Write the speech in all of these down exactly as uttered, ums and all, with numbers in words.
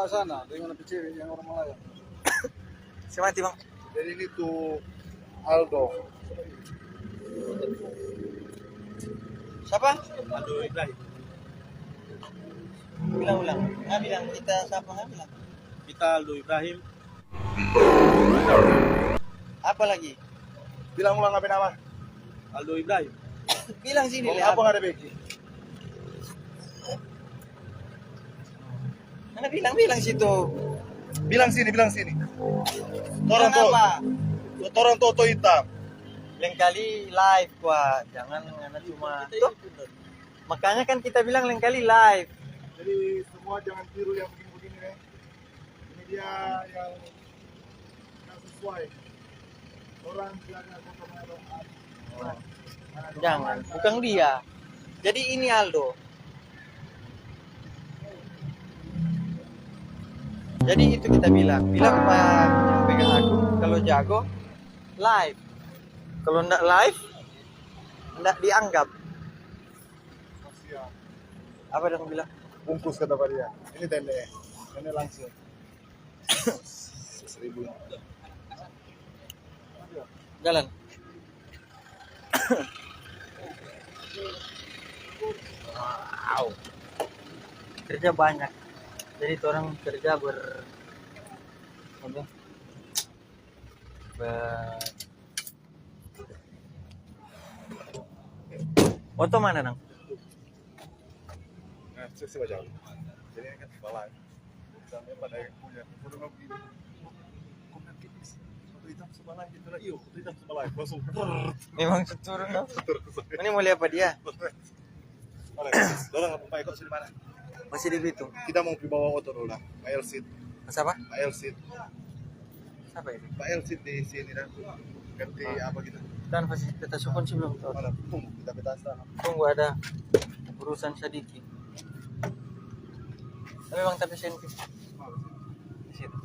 Sana, dengan anak cewek yang orang Malaya. Saya mati, Bang. Jadi ini tuh Aldo. Siapa? Aldo Ibrahim. Ulang, ulang. Nggak bilang kita siapa, nggak bilang. Kita Aldo Ibrahim. Apa lagi? Bilang ulang apa nama? Aldo Ibrahim. Bilang sini, oh, lihat. Apa nggak ada beki? Mana bilang, bilang situ. Bilang sini, bilang sini. Torang to, torang to, to hitam. Lain kali live kwa, jangan ngana cuma tuh. Makanya kan kita bilang lain kali live. Jadi semua jangan tiru yang begini-begini, ya. Ini dia yang nggak sesuai. Orang jaga kota Malang. Jangan, bukan dia. Jadi ini Aldo. Jadi itu kita bilang, bilang pa yang pegang aku, kalau jago live, kalau ndak live ndak dianggap. Apa dong bilang? Bungkus kata pa dia. Ini tende, tende langsung. Seribu. Jalan. Wow. Kerja banyak. Jadi orang kerja ber apa? Ber Oto mana, nang? Nah, saya sih baca. Jadi ini kan sebelah. Sampai pada yang punya. Baru mau begini. Kok nanti oto hitam sebelah gitu lagi? Iyo, oto hitam sebelah. Langsung. Memang turun, no? Turun. Ini mau lihat apa dia? Mana? Dorang apa, Pak Eko, sudah mana? Masih di Bitung. Kita mau pi bawa oto dulu lah. Pak Elsit. Siapa? Pak Elsit. Siapa itu? Pak Elsit di sini dah. Ganti apa gitu? Dan fasilitas hukum sih belum tahu. Mana? Tunggu, kita peta sana. Tunggu, ada urusan sadiki. Tapi Bang, tapi sini. Di situ.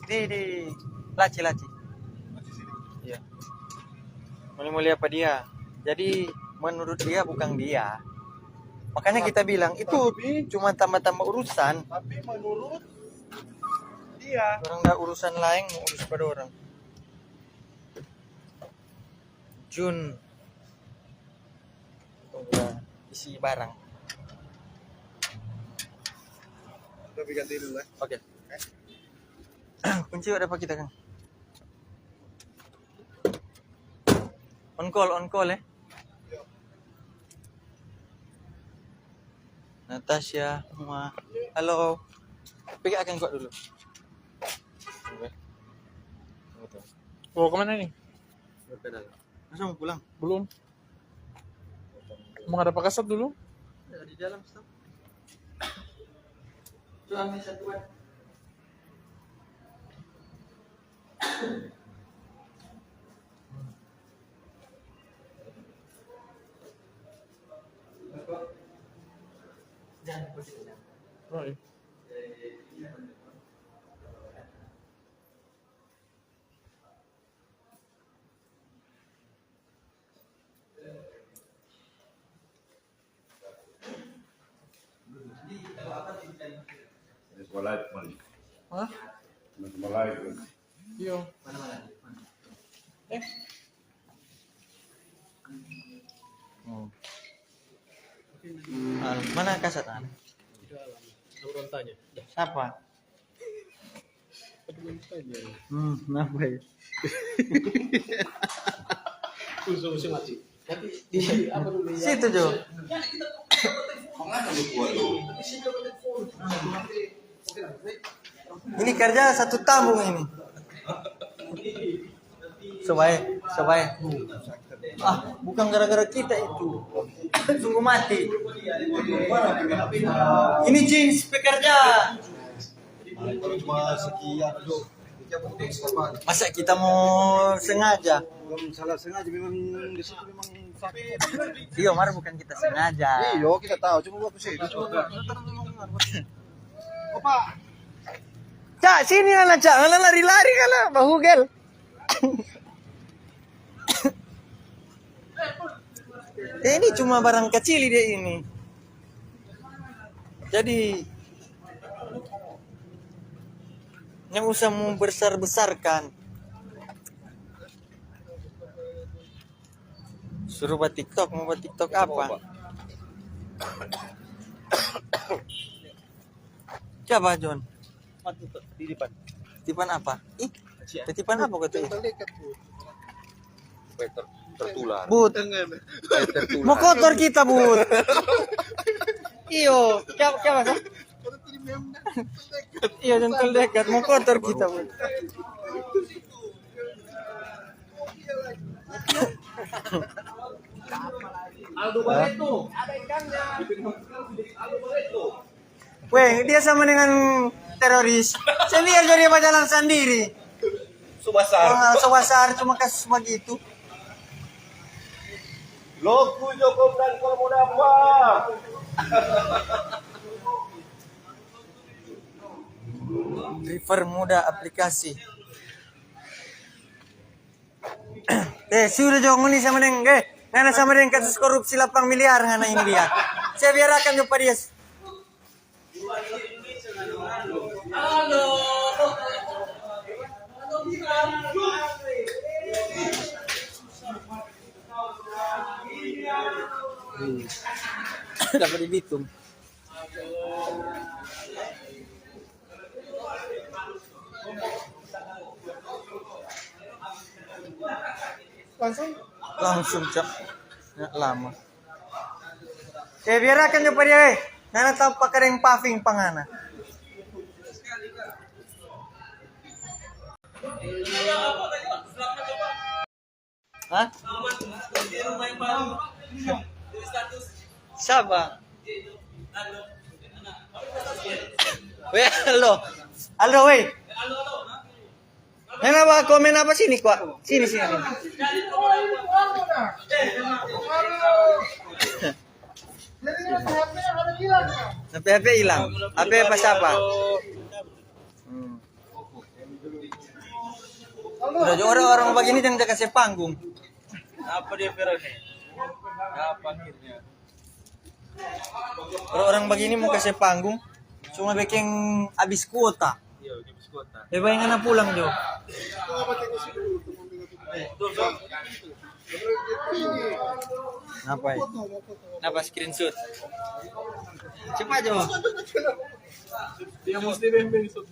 Di, di laci, laci. Laci sini. Iya. Mau mulia apa dia? Jadi menurut dia bukan dia. Makanya kita bilang itu cuma tambah-tambah urusan. Tapi menurut dia. Orang ada urusan lain mau urus pada orang. Jun. Tunggu, isi barang. Tapi ganti dulu lah. Oke. Kunci ada apa kita, Kang? On call, on call, eh. Natasha, Uma. Halo. Pegang akang kuat dulu. Oke. Mau kemana nih? Langsung pulang. Belum. Mau ada pakasat dulu? Ada di dalam, stop. Tuh, ambil satu, Wan. Jangan lupa sini, jangan. Oh, iya. Ini semua live, Mali. Hah? Ini semua live, kan? Iyo. Eh. Hmm. Ah, mana kasat, ah? Orang tanya. Siapa? Hmm, kenapa ya? Usung, usung mati. Nanti di apa dulu ya? Situ, Jo. Ini kerja satu tabung ini. Coba ya, coba ya. Ah, bukan gara-gara kita itu. Sungguh mati. Ini jeans pekerja. Masa kita mau sengaja? Bukan salah sengaja, memang di situ memang sakit. Iyo, mar bukan kita sengaja. Iyo, kita tahu, cuma waktu sih. Opa. Cak, sini lah, Cak. Mana lari-lari kan lah, bahugel. Ya, ini cuma barang kecil dia ini. Jadi, Yang usah mau besar-besarkan. Suruh ba TikTok, mau ba TikTok apa? Siapa, John? Di depan. Tipan apa? Ih, tipan apa kata itu? Supaya ter-, tertular. But. Supaya tertular. Mau kotor kita, But. Iyo, siapa, siapa, sah? Iyo, jangan terdekat. Mau kotor kita, But. Aldo Barreto. Aldo Barreto. Weh, dia sama dengan teroris. Saya biar jo dia bajalan sandiri. So basar. Ah, so basar, cuma kasus bagitu. Loku Joko dan Kolmoda apa? River Muda aplikasi. Eh, sudah jo ngoni sama deng, eh, ngana sama deng kasus korupsi lapang miliar ngana ini dia. Saya biarakan jo pa dia. Hmm. Dapat di Bitung. Langsung? Langsung, Cak. Ya, lama. Eh, biarakan jo pa dia, eh. Ngana tau pakareng paving pa ngana. Hah? Sapa? Weh, Aldo. Aldo, weh. Ngana ba komen apa sini, kwa? Sini, sini, sini. Sampe H P hilang. H P pa sapa? Hmm. Udah jo orang-orang bagini jang ja kase panggung. Apa dia viral nih? Apa akhirnya? Orang-orang bagini mo kase panggung, cuma biking abis kuota. Iya, abis kuota. Lebe bae ngana pulang jo. Tuh, tuh. Ngapain? Kenapa screenshot? Cepat jo. Dia mesti bimbing shoot.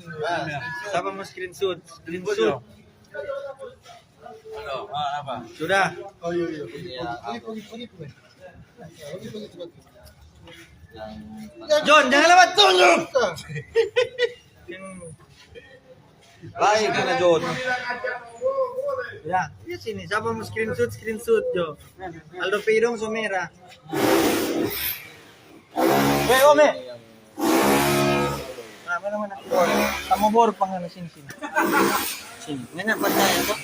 Siapa mau screenshot? Screenshot. Aduh, ah, apa? Sudah. Oh, iya, iya. Iya, apa? John, jangan lewat tunjuk. Baik, kena John. Ya, di sini. Siapa mau screenshot, screenshot, Jo. Aldo pe idong so merah. Weh, Ome. Nah, mana, mana? Sama bor pangana sini, sini. Sini. Ngana percaya to?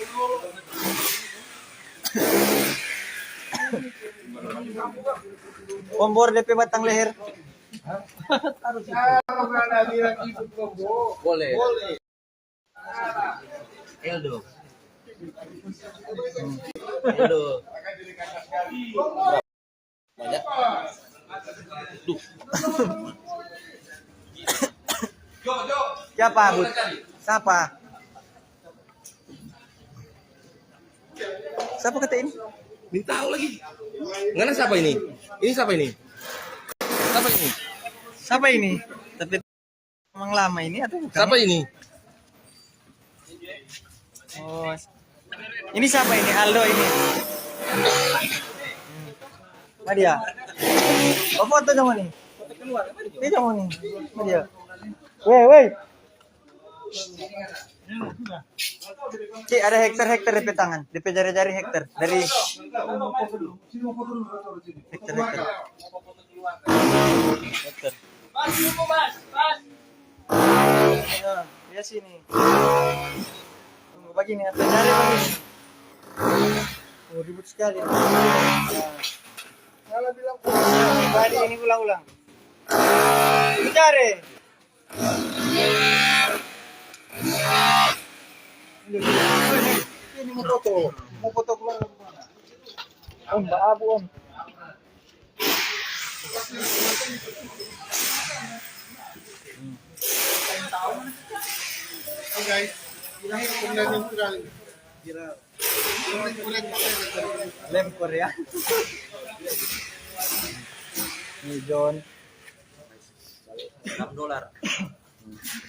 Om bor depe batang leher. Boleh. Eldo. Eldo. Banyak. Duh. Siapa, Bud? Siapa? Siapa kata ini? Minta tahu lagi. Ngana siapa ini? Ini siapa ini? Siapa ini? Siapa ini? Tapi Emang lama ini atau bukan? Siapa ini? Oh, ini siapa ini? Aldo ini. Hmm. Mana dia? Oh, foto sama nih. Ini sama nih. Mana dia? Weh, weh. Cik, ada Hector, Hector depe tangan, depe jari-jari Hector dari Hector, Hector. Hector. Ya, ya sini. Tunggu, begini, atau jari begini. Oh, ribut sekali. Ya. Salah bilang. Tadi ini ulang-ulang. Jari. Ini mau foto, mau foto keluar. Om, ba abu, Om. Guys, lem Korea. Ini John. Enam dolar.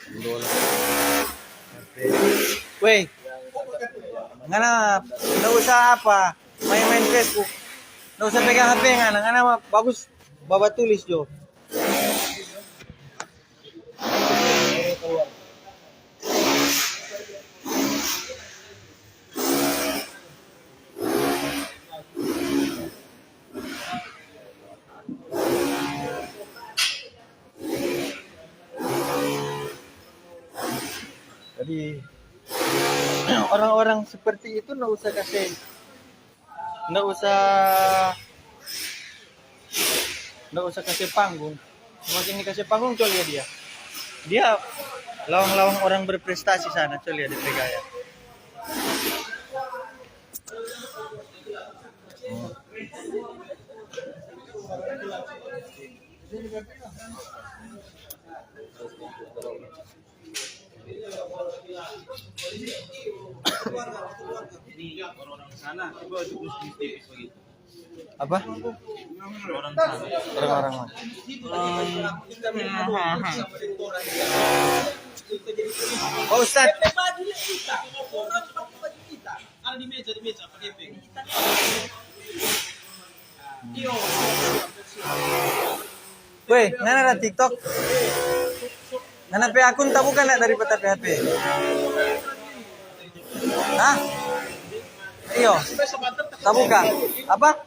Enam dolar. Weh, ngana nda usah apa, main-main Facebook. Nda usah pegang H P ngana, ngana bagus babatulis jo. Jadi orang-orang seperti itu nda usah kase, nda usah, nda usah kase panggung. Semakin dikase panggung, coba lihat dia. Dia lawang-lawang orang berprestasi sana, coba lihat dia pe gaya. Ini orang-orang sana, coba dibus tipis begitu. Apa? Orang sana. Orang-orang mana? Em, Pak Ustadz. Ada di meja, di meja, pakai pen. Weh, ngana ada TikTok? Ngana pe akun tabuka nda dari peta pe H P? Hah? Iyo. Tabuka. Apa?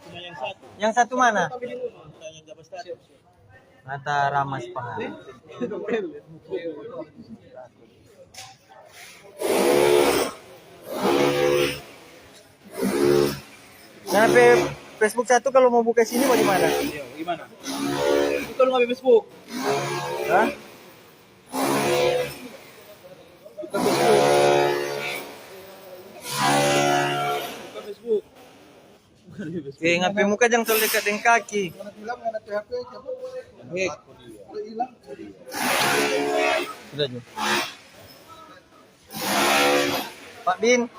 Yang satu mana? Mata ramas pa ngana. Ngana pe Facebook satu kalau mo buka sini bagimana? Iya, bagimana? Itu lu nggak ada Facebook? Hah? Buka Facebook. Buka Facebook. Buka Facebook. Eh, ngana pe muka jang talalu dekat deng kaki. Ngana bilang ngana pe H P cabut. Oke. Udah hilang. Sudah jo. Pak Bin.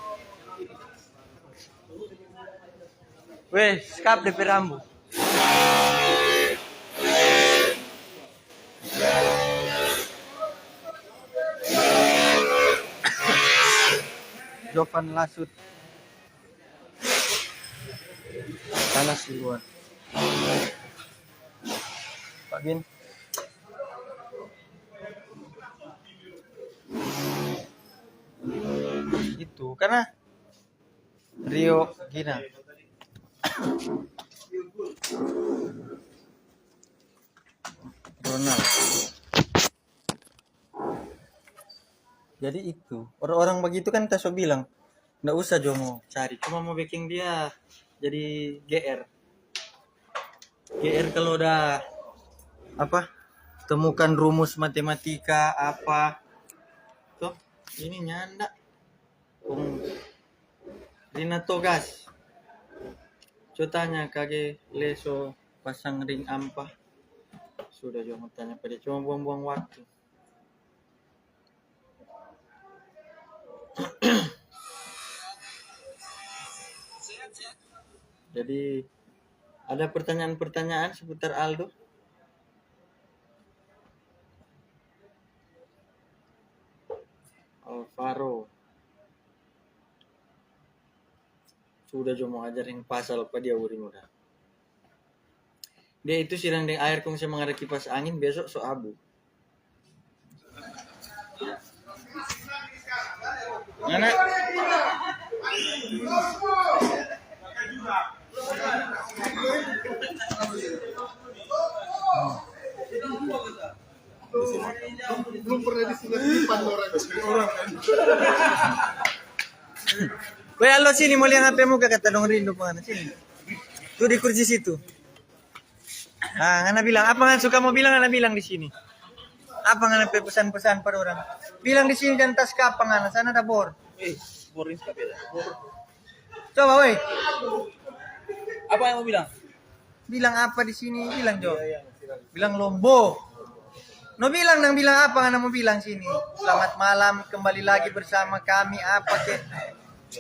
Weh, skap depe rambu. Jovan Lasut. Panas di luar. Pak Bin. Itu karena Rio Gina. Ronald. Jadi itu, orang-orang bagitu kan ta so bilang, nda usah jo mo cari, cuma mo beking dia jadi G R. G R kalau udah, apa, temukan rumus matematika, apa, toh, ini nyanda. Kong Rina Togas. Co tanya kage le so pasang ring ampa? Sudah jo mo tanya pa dia, cuma buang-buang waktu. Jadi, ada pertanyaan-pertanyaan seputar Aldo? Alvaro. Sudah jo mo ajar yang pasal pa dia, uring udah. Dia itu sirang deng aer kong se mangada kipas angin, besok so abu. Ngana? Belum pernah disunat lipan orang. Orang kan. Weh, alo sini, mo lia H P muka kata dong rindu pa ngana, sini. Tu di kursi situ. Ah, ngana bilang, apa ngana suka mo bilang, ngana bilang di sini. Apa ngana pe pesan-pesan pa dorang? Bilang di sini dan tas kapa ngana, sana ada bor. Eh, bor ini suka beda. Coba, weh. Apa yang mau bilang? Bilang apa di sini? Bilang, Jo. Iya, iya, silakan. Bilang lombo. No bilang, nang bilang apa ngana mo bilang sini? Selamat malam, kembali lagi bersama kami, apa ke?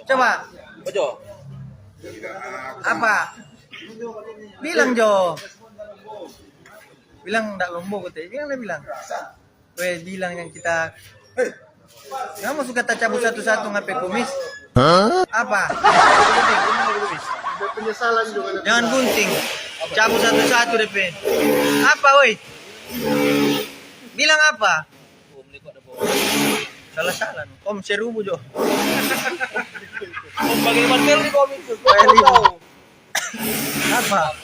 Coba. Ojo. Apa? Bilang jo. Bilang ndak lombo kote. Bilang, dia bilang. Weh, bilang yang kita, kamu suka tacabu satu-satu ngape kumis? Apa? Penyesalan juga. Jangan gunting. Cabu satu-satu depe. Apa, woi? Bilang apa? Salah-salah. Om serubu jo. Om bagaimana di komik itu? Apa?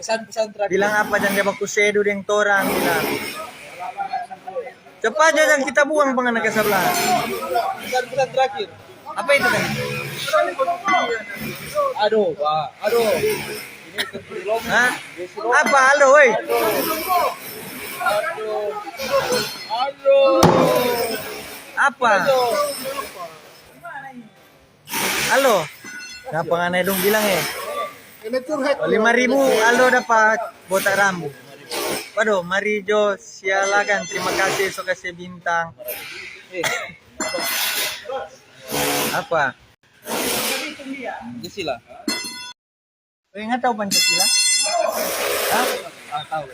Pesan-pesan terakhir. Bilang apa, jang dia baku sedu deng torang, bilang. Cepat aja, jang kita buang pengen ke sebelah. Pesan-pesan terakhir. Apa itu tadi? Aduh, wah, aduh. Ini ke-, hah? Apa? Halo, woi. Aduh. Aduh. Apa? Aduh. Halo. Napa ngana dong bilang, eh? Lima ribu Aldo dapat botak rambu. Waduh, mari jo sialakan. Terima kasih so kasih bintang. Apa? Pancasila. Eh, nggak tahu Pancasila? Hah? Ah, tahu.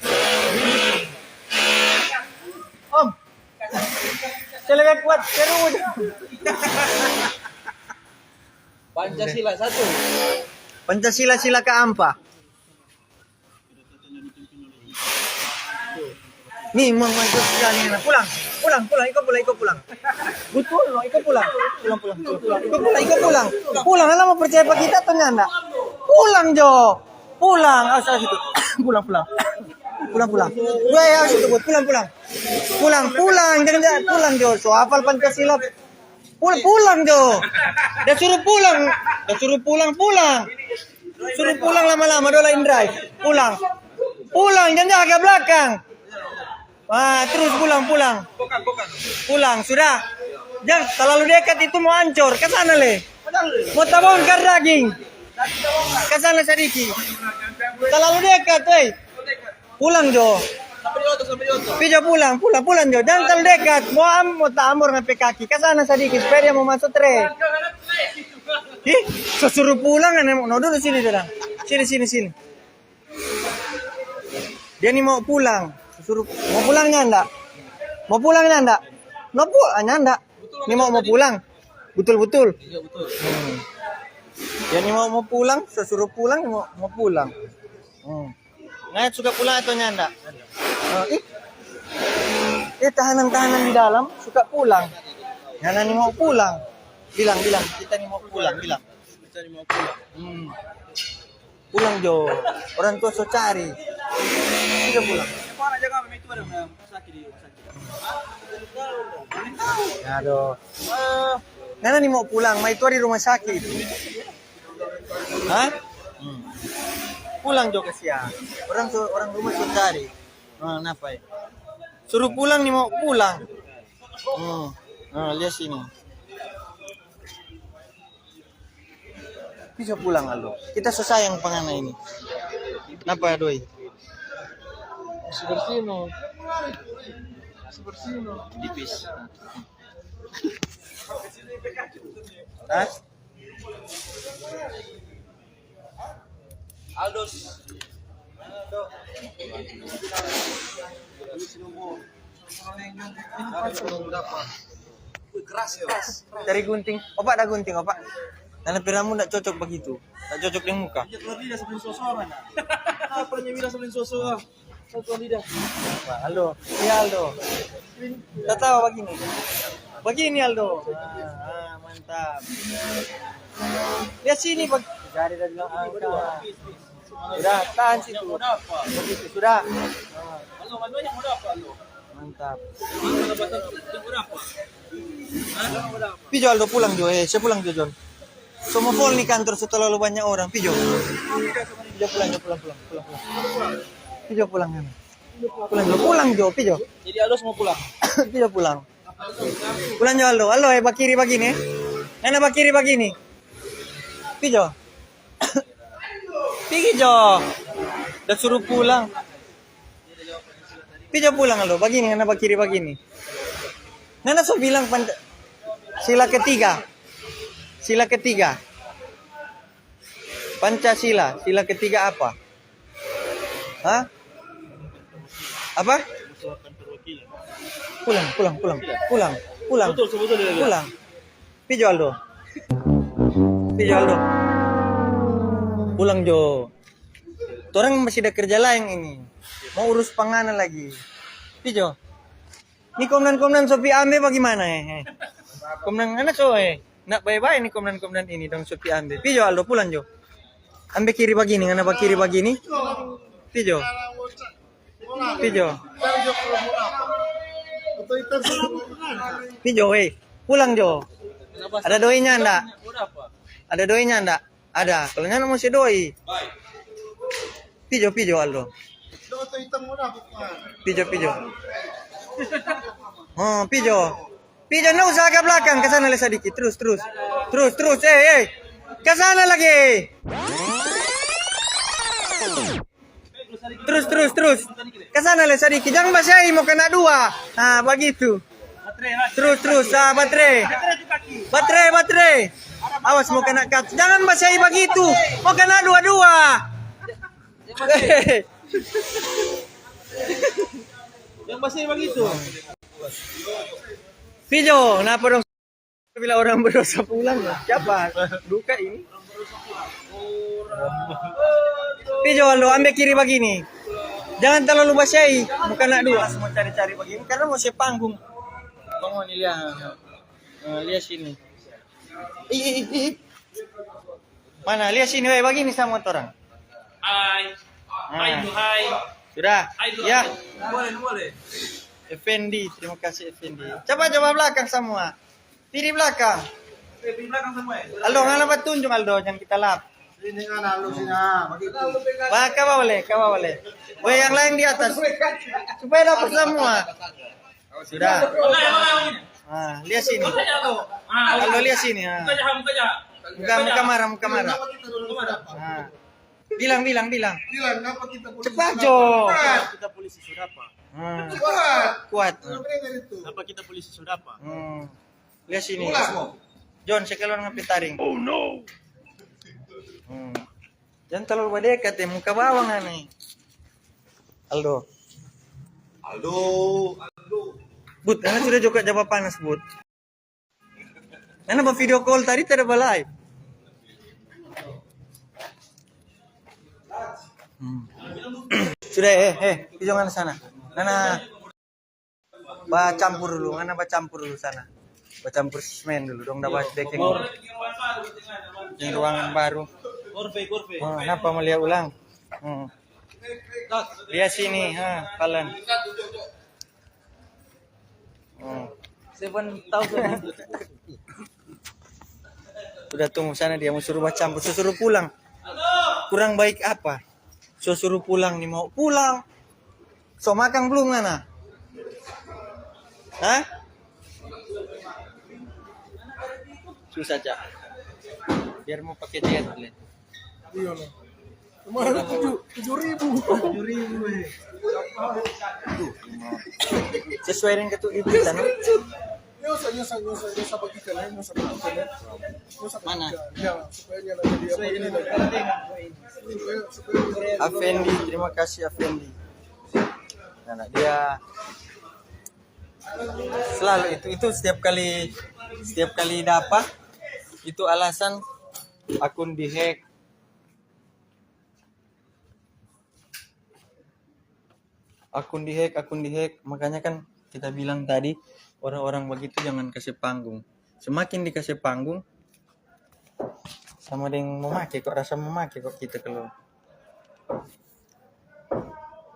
Om. Saya lebih kuat terus. Pancasila satu. Pancasila sila keempat. Nih, mau, mau ikut sekali, nah. Pulang, pulang, pulang, iko pulang, iko pulang. Betul, no, iko pulang. Pulang, pulang, pulang, pulang. Iko pulang, iko pulang. Pulang, alah mau percaya pa kita atau nyanda? Pulang, jo. Pulang, awas, awas itu. Pulang, pulang. Pulang, pulang. Weh, awas itu, buat pulang, pulang. Pulang, pulang, jangan, jangan. Pulang, jo. So hafal Pancasila. Pul-, pulang jo. Dia suruh pulang. Dia suruh pulang, pulang. Suruh pulang lama-lama, dua lain drive. Pulang. Pulang, jangan jaga belakang. Ah, terus pulang, pulang. Pulang, sudah. Jangan terlalu dekat, itu mau ancor. Ke sana, le. Mau tabongkar daging. Ke sana sadiki. Terlalu dekat, weh. Pulang jo. Pi jo pulang, pulang, pulang jo. Jangan terlalu dekat. Mo am-, mo tambor ngape kaki. Ka sana sadiki supaya dia mo maso tre. Ih, so suruh pulang, ane mo, no, duduk sini, dia. Sini, sini, sini. Dia ni mo pulang. So suruh, mo pulang nyanda? Mo pulang nyanda? No pu-, ah, nyanda. Ni mo, mo pulang. Butul-butul. Iya, butul. Hmm. Dia ni mo, mo pulang, so suruh pulang, mo, mo pulang. Hmm. Ngana suka pulang atau nyanda? Oh, ih. Eh, tahanan-tahanan di dalam suka pulang. Ngana ni mo pulang. Bilang, bilang, kita ni mo pulang, bilang. Kita ni mo pulang. Hmm. Pulang jo. Orang tua so cari. Kita pulang. Aduh. Ngana ni mo pulang, mai tua di rumah sakit. Hah? Hmm. Pulang jo kasiang. Orang so, orang rumah so cari. Ah, napa ya? Suruh pulang ni mo pulang. Hmm. Ah, lia sini. Bisa pulang, Aldo. Kita so sayang pa ngana ini. Napa, doi? Bersih-bersih no. Bersih-bersih no. Tipis. Hah? Aldos. Keras ya, keras. Cari gunting. Opa, ada gunting, opa. Ngana pe rambu ndak cocok bagitu. Ndak cocok deng muka. Dia keluar lidah sambil sosoran. Apa dia bilang sambil sosoran? Satu lidah. Wah, Aldo. Iya, Aldo. Tatawa bagini. Bagini, Aldo. Ah, ah, mantap. Lihat sini, bag-, jari dari bilang angka. Sudah, tahan situ. Begitu, sudah. Ah. Mantap. Pi jo, Aldo, pulang jo. Eh, saya pulang jo, Jon. So mo full ni kantor, so terlalu banyak orang. Pi jo. Pi jo pulang, jo, pulang, pulang, pulang, pulang. Pi jo pulang, kan. Pulang jo, pulang jo, pi jo. Jadi Aldo so mo pulang. Pi jo pulang. Pulang jo, Aldo. Aldo, eh, bakiri bagini, eh. Ngana bakiri bagini. Pi jo. Pi jo. Udah suruh pulang. Pi jo pulang lo, bagini, ngana bakiri bagini. Ngana so bilang pan-, sila ketiga. Sila ketiga. Pancasila, sila ketiga apa? Hah? Apa? Pulang, pulang, pulang, pulang, pulang, pulang. Pi jo Aldo. Pi jo Aldo. Pulang jo. Torang masih ada kerja laeng ini. Mo urus pa ngana lagi. Pi jo. Ni komnan-komnan so pi ambe bagimana, eh? Eh. Komnan ngana so, eh. Nda bae-bae ni komnan-komnan ini dong so pi ambe. Pi jo Aldo, pulang jo. Ambe kiri bagini, ngana bakiri bagini. Pi jo. Pi jo. Pi jo, weh. Pulang jo. Ada doinya nda? Ada doinya nda? Ada. Kalau nyanda mo se doi. Pi jo, pi jo, Aldo. Pi jo, pi jo. Oh, pi jo. Pi jo, nda usah agak belakang, ke sana le sadiki. Terus, terus. Terus, terus. Eh, eh. Ke sana lagi. Terus, terus, terus. Ke sana le sadiki. Jangan basei, mo kena dua. Ah, bagitu. Terus, terus. Ah, batre. Batre, batre. Awas mo kena kat. Jangan basei bagitu. Mo kena dua-dua. Yang masih begitu. Pi jo, kenapa dong? Bila orang berdosa pulang, siapa? Duka ini. Pi jo, Aldo, ambe kiri bagini. Jangan terlalu basei, bukan nak dua. Semua cari-cari bagini karena mo se panggung. Bangun ni, lia. Eh, lia sini. Ih, ih, ih, ih. Mana? Lia sini, weh, bagini sama torang. Hai. Nah. Hai, hai. Sudah. Hai, ya. Boleh, boleh. Effendi, terima kasih, Effendi. Coba, coba belakang semua. Kiri belakang. Eh, kiri belakang semua, ya. Aldo, ngana batunjung, Aldo, jangan kita lap. Sini, ngana, Aldo, sini, ah, begitu. Wah, kawa boleh, kawa boleh. Weh, yang lain di atas. Supaya dapat semua. Sudah. Ah, lia sini. Aldo, lia sini. Ah. Muka, muka marah, muka marah. Ah. Bilang, bilang, bilang. Bilang, kenapa kita polisi Cepat, Sudapa? Jo. Kenapa kita polisi Sudapa? Ah. Cepat. Kuat. Kenapa kita polisi Sudapa? Hmm. Lia sini. Ulas mo. John, se keluar ngape taring. Oh no. Hmm. Jangan terlalu badekat ya, muka bawang ane. Aldo. Aldo, Aldo. But, ane sudah juga jawab panas, But. Ane ba video call tadi, tidak ba live. Hmm. Sudah, eh, eh, pi jo ngana sana. Nana. Bacampur dulu, ngana bacampur dulu sana. Bacampur semen dulu, dong dapat bikin, bikin ruangan baru. Oh, kenapa mo lia ulang? Hmm. Lia sini, ha, Alan. Hmm. Seven thousand. Sudah tunggu sana, dia mo suruh bacampur, so suruh pulang. Kurang baik apa? So suruh pulang ni, mau pulang. So makang blum ngana? Hah? Susah, Cak. Biar mo pake jet le. Iya lah. Kemarin tujuh, tujuh ribu. Tujuh ribu, eh. Sesuai dengan ketuk di berita, no? Nyosa, nyosa, nyosa, nyosa bagikan, eh, nyosa bagikan, eh. Nyosa bagikan. Mana? Ya, supaya dia lagi dia. Supaya, supaya dia Afendi, terima kasih, Afendi. Nah, nah, dia selalu itu, itu setiap kali, setiap kali dapat, itu alasan akun dihack. Akun dihack, akun dihack. Makanya kan kita bilang tadi, orang-orang bagitu jangan kase panggung. Semakin dikase panggung, sama deng mo make kok, rasa mo make kok kita kalu.